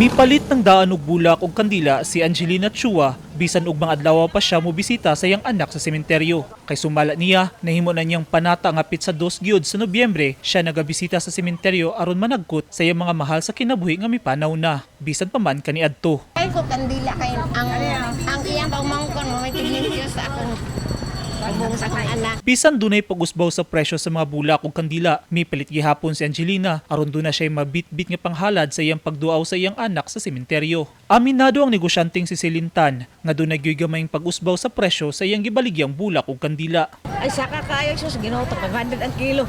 Mipalit ng daan og bulak og kandila si Angelina Chua bisan og mga adlaw pa siya mobisita sa iyang anak sa sementeryo. Kay sumala niya, nahimo na niyang panata nga petsa 2 gyud sa Nobyembre siya nagabisita sa sementeryo aron managkot sa iyang mga mahal sa kinabuhi nga mipanaw na bisan pa man kaniadto. Ay ko kandila kay ang iyang pamangkon mo may tiglimpyo sa akong ubong sa akong anak. Bisan dunay pag-usbaw sa presyo sa mga bulak ug kandila, mipalit gihapon si Angelina aron duna siya mabitbit nga panghalad sa iyang pagduaw sa iyang anak sa sementeryo. Aminado ang negosyanteng si Celine Tan nga dunay gyud gamayng pag-usbaw sa presyo sa iyang gibaligyang bulak ug kandila. Ay, saka kayo, sus, Ginoo, 500 ang kilo.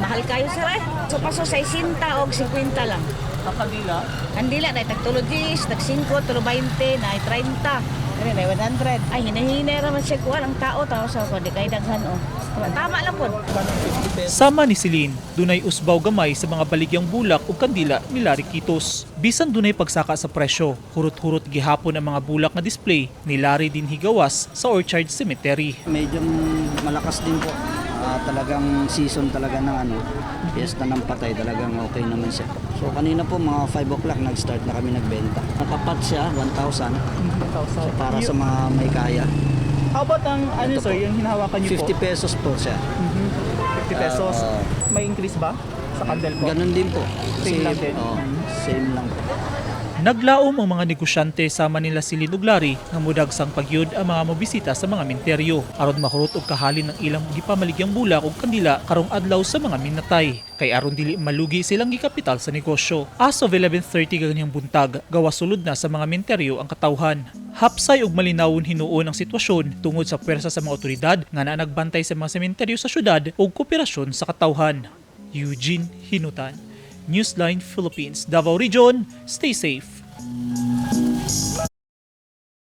Mahal kayo, sir, eh. So, paso 60 o 50 lang. Ang kandila? Kandila, na tag tulo 10, tag 5, tulo 20, na 30. Kani na 100. Ay, hinahinay raman siya kuan ang tao, tao sa ko, di kay daghan, oh. Tama lang po. Sama ni Celine, dunay usbaw gamay sa mga baligyang bulak ug kandila ni Larry Quitos. Bisan dunay pagsaka sa presyo, hurot-hurot gihapon ang mga bulak nga display ni Larry dinhi gawas sa Orchard Cemetery. Medyo malakas din po. Talagang season talaga ng ano, piyesta ng patay, talagang okay naman siya. So kanina po mga 5 o'clock nag-start na kami nagbenta. Nakapat siya, 1,000. So para sa mga may kaya. How about ang ano, Ito sir, po. yung hinahawakan niyo 50 po? pesos po siya. 50 pesos. May increase ba sa candle po? Ganun din po. Same lang din. Oo, same lang po. Naglaom ang mga negosyante sama nila si Lin ug Larry nga mudagsang pagyud ang mga mobisita sa mga minteryo aron mahurot og kahalin ng ilang gipamaligyang bulak ug kandila karong adlaw sa mga minatay kay aron dili malugi silang gikapital sa negosyo. As of 11:30 ganyang buntag, gawa sulod na sa mga minteryo ang katawhan. Hapsay ug malinawon hinuon ang sitwasyon tungod sa pwersa sa mga otoridad nga naa nagbantay sa mga sementeryo sa syudad ug kooperasyon sa katawhan. Eugene Hinutan, Newsline Philippines, Davao Region. Stay safe.